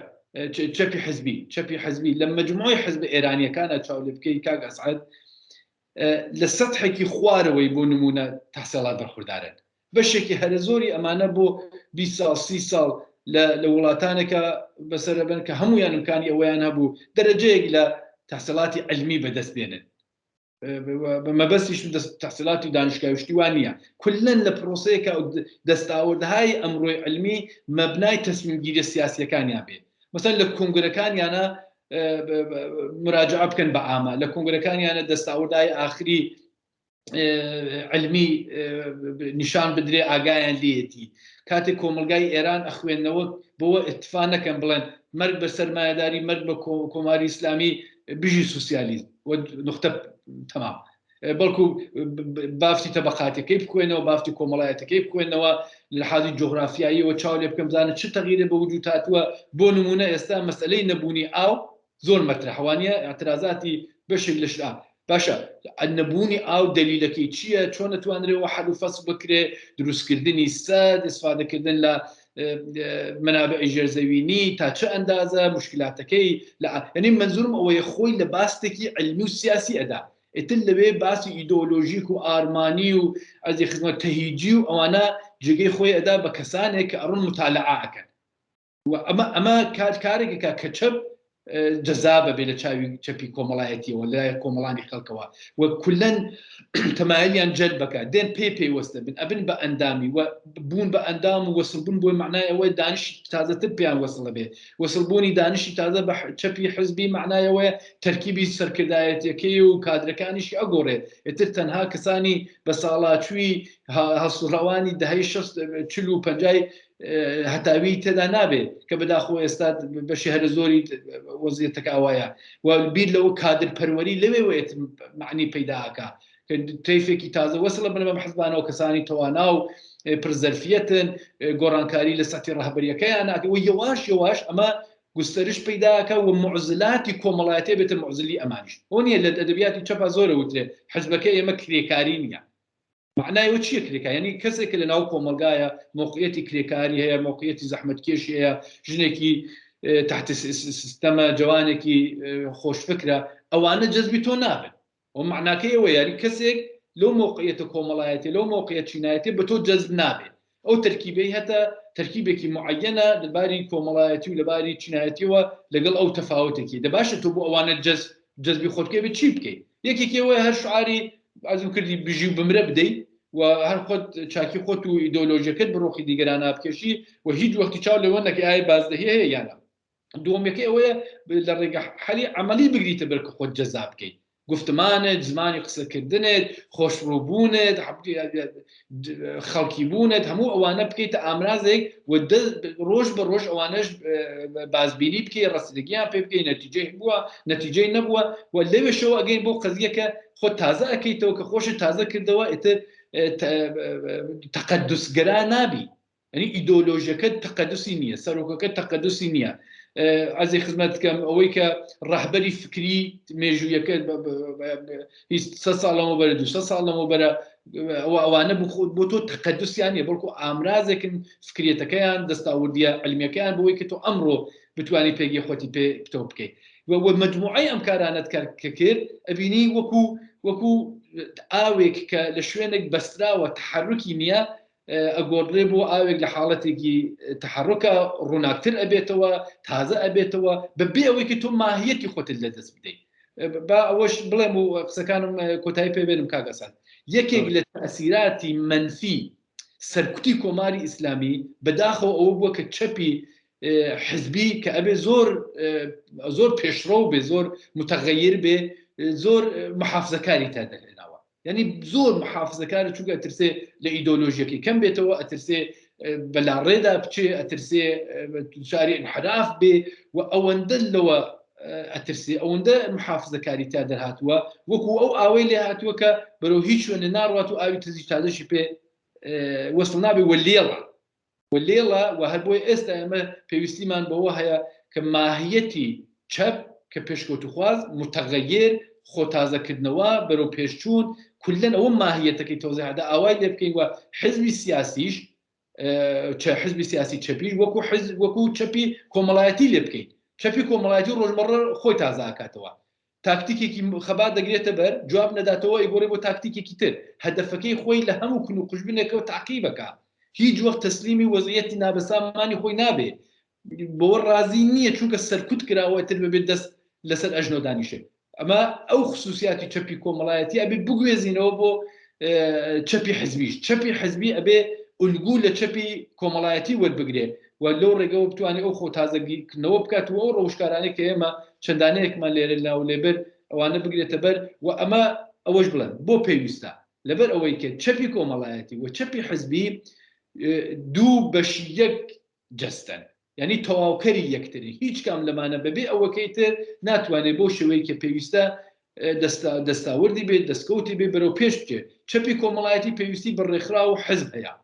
چەپی حزبی چەپی حزبی لە مجموعی حزب ئێرانیەکانە چاو لێ بکەی کاک ئەسعد لە سەتحێکی خوارەوەی بۆ نمونە تەحسێڵات بەرخوردارن بەشێکی هەرە زۆری ئەمانە بۆ 20 ساڵ 30 ساڵ لە وڵاتانێکە بەسەرەبن کە هەمویان امکانی ئەوەیان هەبوو دەرەجەیەک لە تەحسێڵاتی علمی بەدەست بێنن بە مەبەستیشم دەست تەحسیلاتی دانشگاهی و شتی وا نییە کولەن لە پرۆسەیەکە دەستاوردهای ئەمڕۆی علمی مەبنای تەسمیمگیریە سیاسیەکانیان بێ مەسەن لە کۆنگرەکانیانە مراجعە بکەن بە ئامە لە کۆنگرەکانیانە دەستاوردهای ئاخری علمی نیشان بدرێ ئاگایان لێتی کاتێک کۆمەلگای ئێران ئەخوێندنەوە بەوە اتفا نەکەن بڵێن مەرگ بە سەرمایەداری مەرگ بە کۆماری ئیسلامی بژی سوسیالیزم و نقطە تەمام بەڵکو بافتی تەبقاتەکەی بکوێنەوە بافتی کۆمەڵایەتەکەی بکوێنەوە لە حاڵی جوگرافیاییەوە چاو لێ بکەم بزانە چ تەغیرێ بە وجود هاتووە بۆ نمونە ئێستا مەسئلەی نەبوونی ئاو زۆر مەترەحە وانیە ئیعترازاتی بەشێک لە شآ باشە نەبوونی ئاو دەلیلەکەی چییە چۆن دەتوانرێ وە حەل و فەسڵ بکرێ دروستکردنی سەد ئیسفادەکردن لە منابعی ژێرزەوینی تا چ ئەندازە مشکلاتەکەی لە یعنی منزورم ئەوەیە خۆی لە باستێکی علمی و سیاسی ئەدا ئیتر لەوێ باسی ئیدۆلۆژیک و ئارمانی و ئەزی خزمەت تەهیجی و ئەوانە جێگەی خۆی ئەدا بە کەسانێک کە ئەڕۆن متالعە ئەکەن و ئەمە ئەمە کار کارێکێکە کە چەپ جەزابە بێ لە چاوی چەپی کۆمەڵایەتیەوە لای کۆمەڵانی خەڵکەوە و کولەن تەمایلیان جەلب بکە دێن پێی پەیوەستە بن ئەبن بە ئەندامی و بوون بە ئەندام و وەسڵبوون بۆی معنای ئەوەی دانشی تازەتر پێیان وەسڵە بێ وەسڵبوونی دانشی تازە بە چەپی حزبی معنای ئەوەیە تەرکیبی سەرکردایەتیەکەی و کادرەکانیشی ئەگۆڕێ ئیتر تەنها کەسانی بە ساڵاچووی هەڵسوڕاوانی دەهەی شەست چل و پەنجای هەتاوی تێدا نابێ کە بەداخۆ ئێستا بەشی هەرە زۆری وەزیەتەکە ئەوایە و بیر لەوە کادر پەروەری لەوێوە معنی پەیداکە کە تەیفێکی تازە وەسڵە بن بەم حزبانەوە کەسانی تەوانا و پرزەرفیەتن گۆڕانکاری لە سەتی ڕەهبەریەکەیان ناکە و یەواش یەواش ئەمە گوستەرش پەیداکە و معزلاتی کۆمەڵایەتی بێتە معزلی ئەمانیش ئەو نییە لە ئەدەبیاتی چەپا زۆرە وترێ حزبەکە ئێمە کرێکاری نییە مەعنای ئەوە چییە کرێکار؟ یانی کەسێک کە لەناو کۆمەڵگایە مەوقعیەتی کرێکاری هەیە، مەوقعیەتی زەحمەتکێشی هەیە، ژنێکی تحت سیستەمە، جوانێکی خۆشفکرە، ئەوانە جەزبی تۆ نابن. ئەو مەعناکەی ئەوەیە یانی کەسێک لەو مەوقعیەتە کۆمەڵایەتی، لەو مەوقعیەت چینایەتی بە تۆ جەزب نابێت. ئەو تەرکیبەی هەتە تەرکیبێکی معەیەنە لە باری کۆمەڵایەتی و لە باری چینایەتیەوە لەگەڵ ئەو تەفاوتێکی. دە باشە تۆ بۆ ئەوانە جەزب جەزبی خۆت بکەی بێ چی بکەی؟ یەکێکی ئەوەیە هەر شعاری عەزم کردی بژی و بمرە بدەی و هەر خۆت چاکی خۆت و ئیدۆلۆژیەکەت بە ڕۆخی دیگەرانە بکێشی و هیچ وەختی چاو لەوە نەکەی ئایا بازدەهی هەیە یان نا. دووەمیەکەی ئەوەیە لە ڕێگە حەلی عەمەلی بگریتە بەر کە خۆت جەزا بکەیت، گوفتمانت، زمانی قسەکردنت، خۆشڕووبوونت، خەڵکی بوونت، هەموو ئەوانە بکەیتە ئامرازێک و ڕۆژ بە ڕۆژ ئەوانەش بازبینی بکەی، ڕەسیدەگیان پێ بکەی، نەتیجەی هەبووە، نەتیجەی نەبووە و لەوێشەوە ئەگەین بۆ قەزیەکە خۆت تازە ئەکەیتەوە، کە خۆشت تازە کردەوە ئیتر تەقەدوسگەرا نابی. یعنی ئیدۆلۆژیەکەت تەقەدوسی نییە، سەرۆکەکەت تەقەدوسی نییە. عەرزی خزمەت بکەم ئەوەی کە ڕەهبەری فکری مێژوویەکە هیچ سە ساڵ لەمەوبەرە، 200 ساڵ لەمەوبەرە، ئەوە ئەوانە بۆ تۆ تەقەدوسیان نییە، بەڵکو ئامرازێکن فکریەتەکەیان، دەستاوردیە علمیەکەیان بۆی کە تۆ ئەمڕۆ بتوانی پێگەی خۆتی پێ پتەو بکەیت. و مجموعەی ئەم کارانەت کە کرد ئەبینی وەکو ئاوێک کە لە شوێنێک بەستراوە تحرکی نییە ئەگۆڕدرێ بۆ ئاوێک لە حاڵەتێکی تەحەڕوکە ڕووناکتر ئەبێتەوە، تازە ئەبێتەوە، بە بێ ئەوەی کە تۆ ماهیەتی خۆتت لەدەست بدەیت. با ئەوەش بڵێم و قسەکانم کۆتایی پێ بێنم کاک ئەسەد. یەکێک لە تەئسیراتی مەنفی سەرکوتی کۆماری ئیسلامی بەداخەوە ئەوە بووە کە چەپی حزبی کە ئەبێ زۆر زۆر پێشڕەو بێ، زۆر متەغەیر بێ، زۆر محافزەکاری تا دەرهێناوە. یعنی زۆر محافزەکارە چونکە ئەترسێ لە ئیدۆلۆژیەکەی کەم بێتەوە، ئەترسێ بە لاڕێدا بچێ، ئەترسێ دوچاری انحراف بێ و ئەوەندە لەوە ئەترسێ، ئەوەندە محافزەکاری تا دەرهاتووە وەکو ئەو ئاوەی لێ هاتووە کە بەرەو هیچ شوێنێ ناڕوات و ئاوی تزی تازەشی پێ وەسڵ نابێ و لێڵە و لێڵە و هەر بۆیە ئێستا ئێمە پێویستیمان بەوە هەیە کە ماهیەتی چەپ کە پێشکەوتوخواز، متغیر، خۆتازەکردنەوە، بەرەو پێشچوون، کولەن ئەوە ماهیەتەکەی تەوزیح دا ئاوای لێ بکەین و حزبی سیاسیش چە حزبی سیاسی چەپیش وەکو حزب وەکو چەپی کۆمەڵایەتی لێ بکەین. چەپی کۆمەڵایەتی ڕۆژمەڕە خۆی تازە ئەکاتەوە. تاکتیکێکی خەبات دەگرێتە بەر، جواب نەداتەوە ئەیگۆڕێ بۆ تاکتیکێکی تر، هەدەفەکەی خۆی لە هەموو کون و قوژبنێکەوە تەعقیبەکا، هیچ وەخت تەسلیمی وەزعیەتی نابەسامانی خۆی نابێ، بەوە ڕازی نییە چونکە سەرکوت کراوە ئیتر بەبێ دەست لەسەر ئەژنۆ دانیشێ. ئەمە ئەو خسوسیاتی چەپی کۆمەڵایەتی ئەبێ بگوێزینەوە بۆ چەپی حزبیش. چەپی حزبی ئەبێ ئولگوو لە چەپی کۆمەڵایەتی وەربگرێ و لەو ڕێگەوە بتوانێ ئەو خۆ تازەگیکردنەوە بکات و ئەو ڕەوشکارانەی کە ئێمە چەندانەیەکمان لێرە ناو لێبر ئەوانە بگرێتە بەر و ئەمە ئەوەش بڵێم بۆ پێویستە لەبەر ئەوەی کە چەپی کۆمەڵایەتی و چەپی حزبی دوو بەشی یەک جەستەن یعنی تەواوکەری یەکترن هیچ کام لەمانە بەبێ ئەوەکەی تر ناتوانێت بۆ شێوەی کە پێویستە دەستاوردی بێت دەستکەوتی بێ بەرەو پێش بچێت چەپی کۆمەڵایەتی پێویستی بە ڕێکخراو و حزب هەیە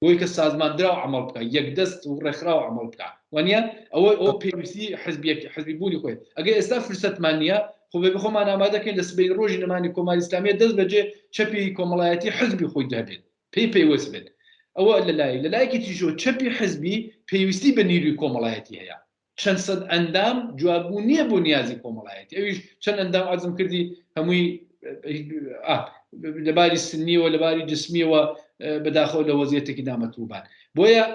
بۆی کە سازماندراو عمل بکە یەکدەست و ڕێکخراو عمل بکە وانە ئەوە ئەو پێویستی حزبیەک حزبی بوونی خۆی ئەگەر ئێستا فرسەتمان نییە خۆ بێ خۆمان ئامادەکەین لە سبەی ڕۆژی نەمانی کۆماری ئیسلامیە دەست بەجێ چەپی کۆمەڵایەتی حزبی خۆی دەبێت پێی پەیوەست بێت ئەوە لەلای لەلایەکی تریشەوە چەپی حزبی پێویستی بە نیروی کۆمەڵایەتی هەیە چەند سەد ئەندام جوابگو نییە بۆ نیازی کۆمەڵایەتی ئەویش چەند ئەندام عەزم کردی هەمووی لەباری سنیەوە لەباری جسمیەوە بەداخەوە لە وەزیەتێکی نامەتوبان بۆیە.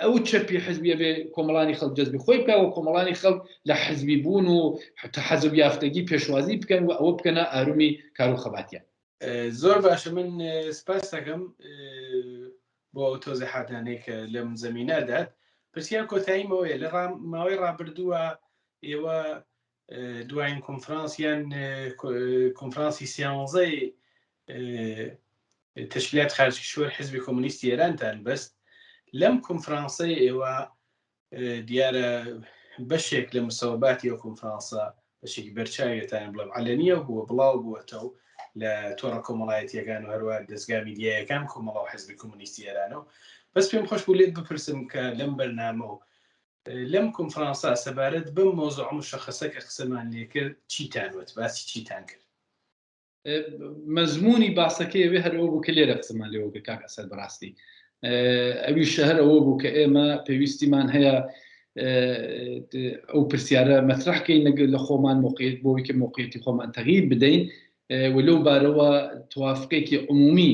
ئەو چەپی حزبیە بێ کۆمەڵانی خەڵک جەزبی خۆی بکە و کۆمەڵانی خەڵک لە حزبی بوون و حەزب یافتەگی پێشوازی بکەن و ئەوە بکەنە ئارومی کار و خەباتیان. زۆر باشە من سپاس دەکەم بۆ ئەو تۆزیحاتانەی کە لەم زەمینە دات. پرسیار کۆتاییمەوەیە لە ماوەی ڕابردووە ئێوە دوایین کۆنفرانس یان کۆنفرانسی سیانزەی تەشکیلات خارج کشور حزبی کۆمۆنیستی ئێرانتان بەست لەم کۆنفرانسەی ئێوە دیارە بەشێک لە مسەوەباتی ئەو کۆنفرانسە بەشێکی بەرچاویەتان بڵێم عەلەنیە بووە بڵاو بووەتەوە لە تۆڕە کۆمەڵایەتیەکان و هەروە دەستگا میدیایەکان کۆمەڵە و حزبی کۆمۆنیستی ئێرانەوە بەس پێم خۆش بوو لێت بپرسم کە لەم بەرنامە و لەم کۆنفرانسە سەبارەت بەم مۆزوعە مشەخەسە کە قسەمان لێکرد چیتان وت باسی چیتان کرد؟ مەزموونی باسەکەی ئەوێ هەر ئەوە بوو کە لێرە قسەمان لێوە کرد کاک ئەسەر بەڕاستی ئەویش هەر ئەوە بوو کە ئێمە پێویستیمان هەیە ئەو پرسیارە مەترح کەین لە خۆمان موقعیت بۆی کە موقعیەتی خۆمان تەغییر بدەین و لەو بارەوە توافقێکی عمومی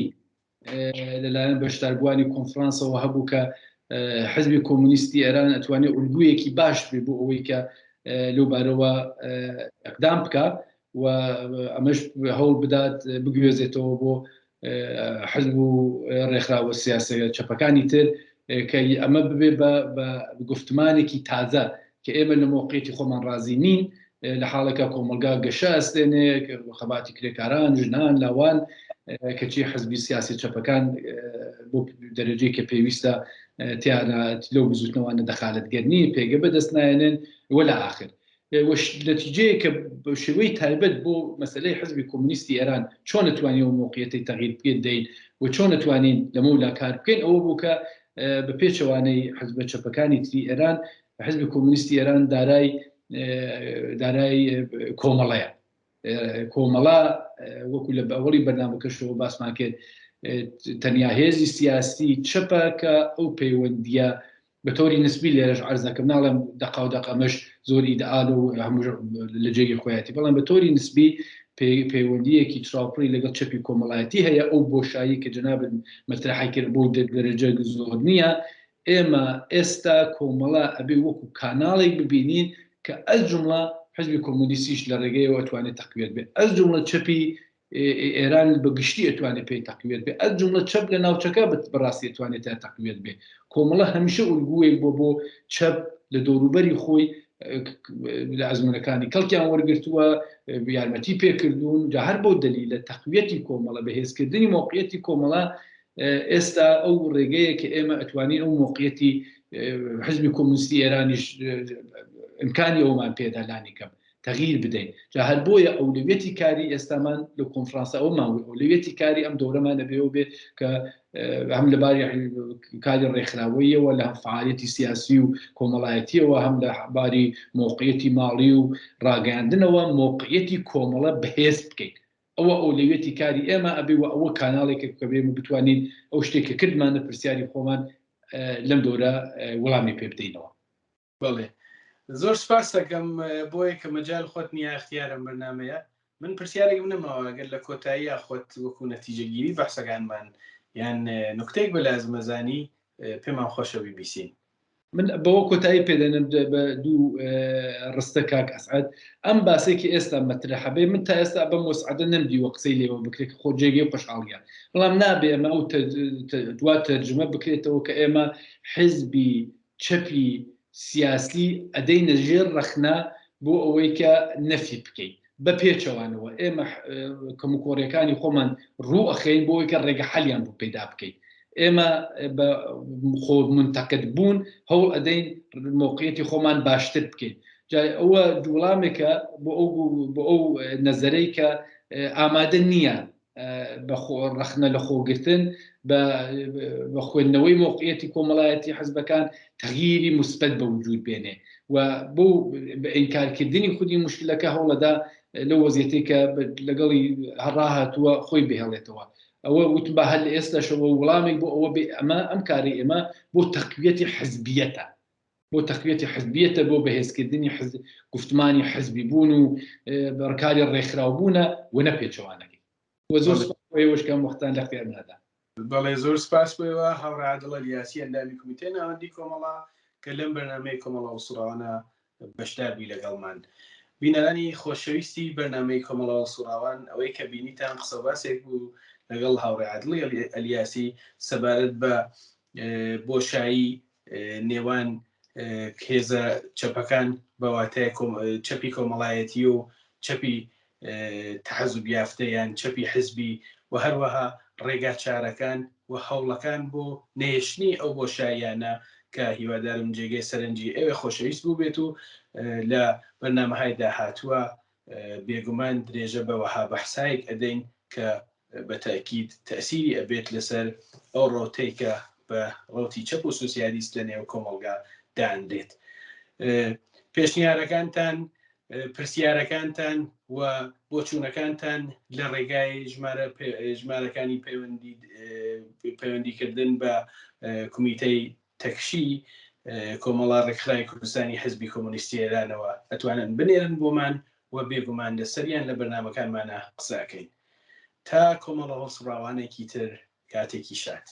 لەلایەن بەشداربووانی کۆنفرانسەوە هەبوو کە حزبی کۆمۆنیستی ئێران ئەتوانێت ئولگویەکی باش بێ بۆ ئەوەی کە لەو بارەوە ئەقدام بکە و ئەمەش هەوڵ بدات بگوێزێتەوە بۆ حزب و ڕێکخراوە سیاسە چەپەکانی تر کە ئەمە ببێ بە گفتمانێکی تازە کە ئێمە لە مۆقعیەتی خۆمان ڕازی نین لە حاڵێکا کۆمەڵگا گەشە ئەستێنێ خەباتی کرێکاران ژنان لاوان کەچی حزبی سیاسی چەپەکان بۆ دەرەجەی کە پێویستە تیانە لەو بزوتنەوانە دەخالەتگەرنی پێگە بەدەست نایەنن ولا ئاخر نەتیجەیە کە بە شێوەی تایبەت بۆ مەسلەی حزبی کۆمۆنیستی ئێران چۆن توانین ئەو موقعیەتی تەغییر بکەین دەین و چۆن توانین لەمەولا کار بکەین ئەوە بوو کە بە پێچەوانەی حزبە چەپەکانی تری ئێران حزبی کۆمۆنیستی ئێران دارای دارای کۆمەڵەیە کۆمەڵە وەکو لە ئەوەڵی بەرنامەکەشەوە باسمان کرد تەنیا هێزی سیاسی چەپە کە ئەو پەیوەندیە بە تۆری نسبی لێرەش عەرز دەکەم ناڵێم دەقا و دەق ئەمەش زۆر ئیدئال و هەموو لە جێگەی خۆیەتی بەڵام بە تۆری نسبی پەیوەندیەکی چراوپڕی لەگەڵ چەپی کۆمەڵایەتی هەیە ئەو بۆشایی کە جەنابت مەترەحی کرد بۆ دەرەجە زۆر نییە ئێمە ئێستا کۆمەڵە ئەبێ وەکو کاناڵێک ببینین کە ئەز جومڵە حزبی کۆمۆنیستیش لە ڕێگەیەوە ئەتوانێت تەقویەت بێت ئەز جومڵە چەپی ئێران بە گشتی ئەتوانێت پێی تەقویەت بێت ئەز جومڵە چەپ لە ناوچەکە بەڕاستی ئەتوانێت تا تەقویەت بێت کۆمەڵە هەمیشە ئولگووێک بۆ بۆ چەپ لە دەوروبەری خۆی لە ئەزمونەکانی کەڵکیان وەرگرتووە یارمەتی پێکردوون جا هەر بۆ دەلیلە تەقویەتی کۆمەڵە بەهێزکردنی مۆقعیەتی کۆمەڵە ئێستا ئەو ڕێگەیە کە ئێمە ئەتوانین ئەو مۆقعیەتی حزبی کۆمۆنیستی ئێرانیش ئیمکانی ئەومان پێدا لانی کەم تەغییر بدەین جا هەر بۆیە ئەولەویەتی کاری ئێستامان لە کۆنفرانسە ئەومان وت ئەولەویەتی کاری ئەم دەورەمان ئەبێەوە بێ کە هەم لە باری کاری ڕێکخراوەیەوە لە هەم فعالیەتی سیاسی و کۆمەڵایەتیەوە هەم لە باری مۆقعیەتی ماڵی و ڕاگەیاندنەوە مۆقعیەتی کۆمەڵە بەهێز بکەین ئەوە ئەولەویەتی کاری ئێمە ئەبێ و ئەوە کاناڵێکە کە بێمە بتوانین ئەو شتێک کە کردمانە پرسیاری خۆمان لەم دەورە وەڵامی پێ بدەینەوە. بەڵێ زۆر سپاس دەکەم بۆیە کە مەجال خۆت نییە اختیارم بەرنمەیە من پرسیارێکم نەماوە گەر لە کۆتاییە خۆت وەکو نەتیجەگیری بەحسەکانمان یان نکتێک بە لازمەزانی پێمان خۆشە بیبیسین. من بەوە کۆتایی پێدەێنم بە دوو ڕستە کاک ئەسعد ئەم باسێکی ئێستا مەترەحە بێ من تا ئێستا بەم وەسعدە نەمدیوە قسەی لێوە بکرێت کە خۆ جێگەی خۆشحاڵیە بەڵام نابێ ئەمە ئەو دوا تەرجمە بکرێتەوە کە ئێمە حزبی چەپی سیاسی ئەدەینە ژێر ڕەخنە بۆ ئەوەی کە نەفی بکەین بە پێچەوانەوە ئێمە کەموکۆڕیەکانی خۆمان ڕوو ئەخەین بۆ ئەوەی کە ڕێگە حەلیان بۆ پەیدا بکەین ئێمە بە خۆ منتەقد بوون هەوڵ ئەدەین مۆقعیەتی خۆمان باشتر بکەین جا ئەوە وڵامێکە بۆ ئەو بۆ ئەو نەزەرەی کە ئامادە نییە بە ڕەخنە لە خۆگرتن بە خوێندنەوەی مۆقعیەتی کۆمەڵایەتی حزبەکان تەغیری موسبەت بە وجود بێنێ و بۆ بە ئینکارکردنی خودی مشکلەکە هەوڵەدا لەو وەزیەتەی کە لەگەڵی هەڕاهاتووە خۆی بهێڵێتەوە ئەوە وتم بە هەر لە ئێستاشەوە وڵامێک بۆ ئەوە بێ ئەمە ئەم کاری ئێمە بۆ تەقویەتی حزبیەتە بۆ تەقویەتی حزبیەتە بۆ بەهێزکردنی گوفتمانی حزبی بوون و بەڕکاری ڕێکخراوبوونە و نە پێچەوانەکەی و زۆر سوپاس بۆ ئێوەش کە ئەم وەختان لە اختیار مندا. بەڵێ زۆر سپاس بۆ ئێوە هاوڕێ عادڵ ئەلیاسی ئەندامی کومیتەی ناوەندی کۆمەڵە کە لەم بەرنامەی کۆمەڵە هەڵسوڕاوانە بەشدار بووی لەگەڵمان. بینەرانی خۆشەویستی بەرنامەی کۆمەڵە هەڵسوڕاوان ئەوەی کە بینیتان قسەوباسێک بوو لەگەڵ هاوڕێ عادڵی ئەلیاسی سەبارەت بە بۆشایی نێوان هێزە چەپەکان بە واتای چەپی کۆمەڵایەتی و چەپی تەحەزوب یافتە یان چەپی حزبی و هەروەها ڕێگا چارەکان و هەوڵەکان بۆ نەهێشتنی ئەو بۆشاییانە کە هیوادارم جێگەی سەرنجی ئێوەی خۆشەویست بووبێت و لە بەرنامەهای داهاتووە بێگومان درێژە بە وەها بەحسایەک ئەدەین کە بە تەئکید تەئسیری ئەبێت لەسەر ئەو ڕەوتەی کە بە ڕەوتی چەپ و سۆسیالیست لە نێو کۆمەڵگا دائەنرێت. پێشنیارەکانتان، پرسیارەکانتان و بۆچوونەکانتان لە ڕێگای ژمارە ژمارەکانی پەیوەندی پەیوەندیکردن بە کومیتەی تەکشی کۆمەڵە ڕێکخراوی کوردستانی حزبی کۆمۆنیستی ئێرانەوە ئەتوانن بنێرن بۆمان و بێگومان لەسەریان لە بەرنامەکانمانا قسە ئەکەین. تا کۆمەڵە هەڵسوڕاوانێکی تر کاتێکی شاد.